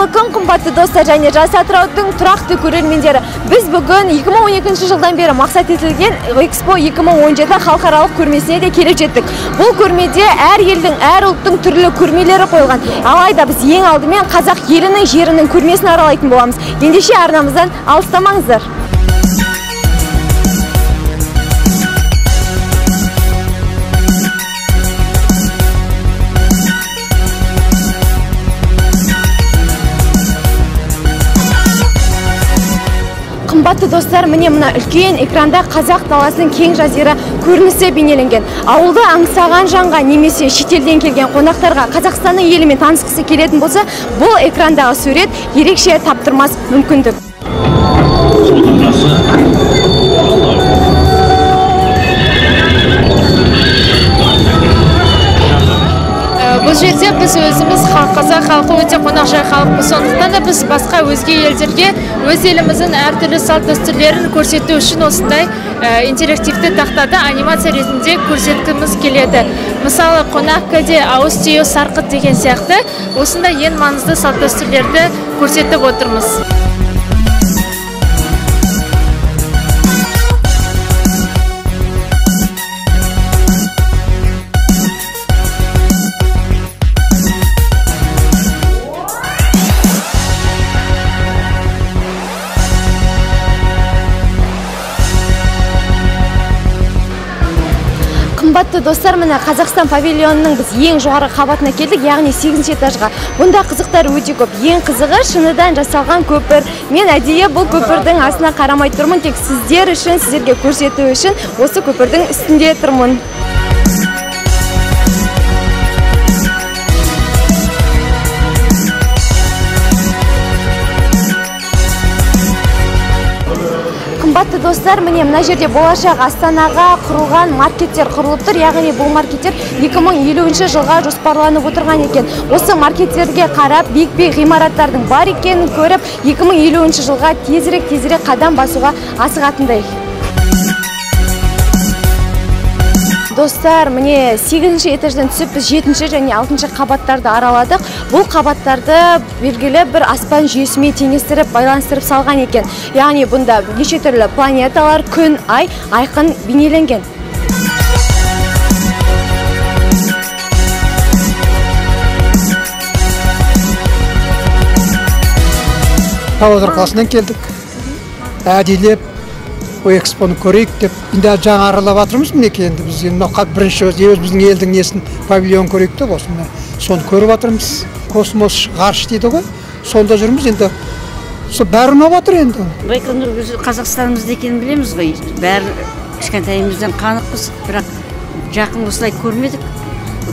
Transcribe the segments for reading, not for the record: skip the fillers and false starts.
Қайырлы күн, қымбатты достар және Жас Атыраудың тұрақты көрермендері. Біз бүгін 2012 жылдан бері мақсат етілген Экспо 2017 халықаралық көрмесіне де келіп жеттік. Бұл көрмеде әр елдің, әр ұлттың түрлі көрмелері қойылған. Алайда біз ең алдымен қазақ елінің жерінің көрмесін аралайтын боламыз. Ендеше арнамыздан алыстамаңыздар. Қымбатты достар, міне мына үлкен экранда қазақ даласының кең жазира көрінісі бейнеленген. Ауылды аңсаған жанға немесе шетелден келген қонақтарға Қазақстанның елімен танысқысы келетін болса, бұл экрандағы сурет ерекше таптырмас мүмкіндік. Бұл жерде біз өзіміз қазақ халқы өте қонақжай халықпыз. Сондықтан да біз басқа өзге елдерге өз еліміздің әртүрлі салт дәстүрлерін көрсету үшін осындай интерактивті тақтада анимация ретінде көрсеткіміз келеді. Мысалы, қонақ кәде, ауыз тию, сарқыт деген сияқты осындай ең маңызды салт дәстүрлерді көрсетіп отырмыз. Қымбатты достар, міне Қазақстан павильонының біз ең жоғары қабатына келдік, яғни 8-ші этажға. Бұнда қызықтар өте көп. Ең қызығы шыныдан жасалған көпір. Мен әдейі бұл көпірдің астына қарамай тұрмын, тек сіздер үшін, сіздерге көрсету үшін осы көпірдің үстінде тұрмын. Қымбатты достар, міне мына жерде болашақ Астанаға құрылған маркеттер құрылып тұр, яғни бұл маркеттер 2050 жылға жоспарланып отырған екен. Осы маркеттерге қарап, биік-биік ғимараттардың бар екенін көріп, 2050 жылға тезірек қадам басуға асығатындай. Достар, міне 8-ші этаждан түсіп, біз 7-ші және 6-шы қабаттарды араладық. Бұл қабаттарды белгілі бір аспан жүйесімен теңестіріп, байланыстырып салған екен. Яғни бұнда неше түрлі планеталар, күн, ай айқын бейнеленген. Павлодар қаласынан келдік. Әдейлеп Экспоны көрейік деп, енді жаңа аралап жатырмыз мінекей. Енді біз енді бірінші өзіміздің елдің несін, павильон көрейік деп осыны соны көріп жатырмыз. Космос ғарыш дейді ғой, сонда жүрміз енді, сол бәрі ұнап жатыр енді. Байқоңыр біз Қазақстанымызда екенін білеміз ғой, бәрі кішкентайымыздан қанықпыз, бірақ жақын осылай көрмедік.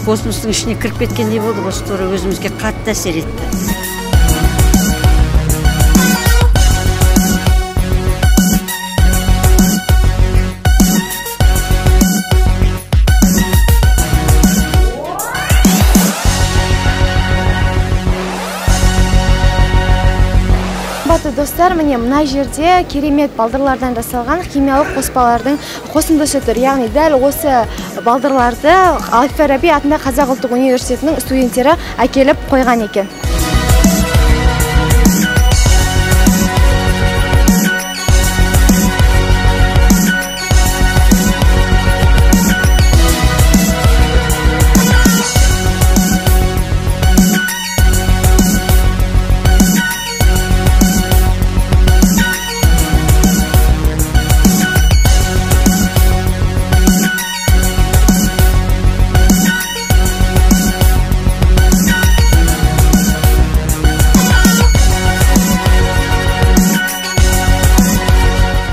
Космостың ішіне кіріп кеткендей болдық, осы тура өзімізге қатты әсер етті. Достар, міне мына жерде керемет балдырлардан жасалған химиялық қоспалардың қосындысы тұр. Яғни дәл осы балдырларды Әл-Фараби атындағы Қазақ ұлттық университетінің студенттері әкеліп қойған екен.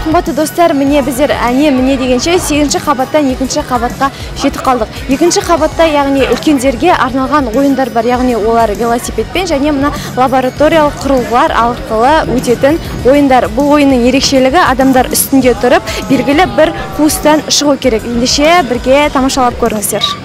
Қымбатты достар, міне біздер әне міне дегенше 8-ші қабаттан 2-ші қабатқа жетіп қалдық. 2-ші қабатта яғни үлкендерге арналған ойындар бар, яғни олар велосипедпен және мына лабораториялық құрылғылар арқылы өтетін ойындар. Бұл ойынның ерекшелігі адамдар үстінде тұрып, белгілі бір қуыстан шығу керек. Ендеше бірге тамашалап көріңіздер.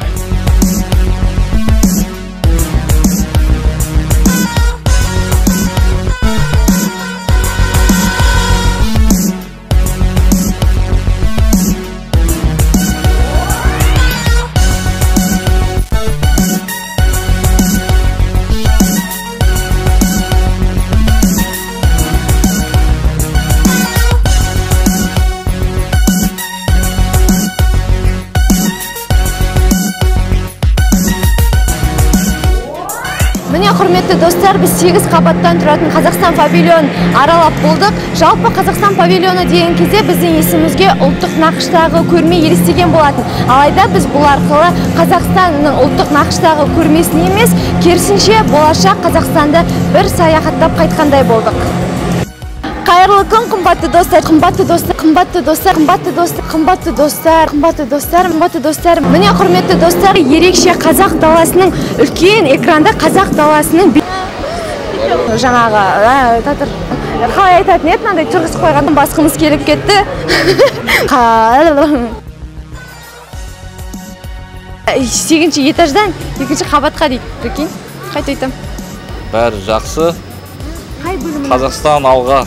Міне, құрметті достар, біз 8 қабаттан тұратын Қазақстан павильонын аралап болдық. Жалпы Қазақстан павильоны деген кезде біздің есімізге ұлттық нақыштағы көрме елестеген болатын. Алайда біз бұл арқылы Қазақстанның ұлттық нақыштағы көрмесін емес, керісінше болашақ Қазақстанды бір саяхаттап қайтқандай болдық. Қайырлы күн, қымбатты достар, қымбатты достар, қымбатты достар, қымбатты достар, қымбатты достар, қымбатты достар, қымбатты достар. Міне, құрметті достар, ерекше қазақ даласының үлкен экранда қазақ даласының жаңағы татыр қалай айтатын еді, мынандай тұрғызып қойған басқымыз келіп кетті. 8-ші этаждан 2-ші қабатқа дейді. Прикинь, қайта айтам. Бәрі жақсы. Қазақстан алға.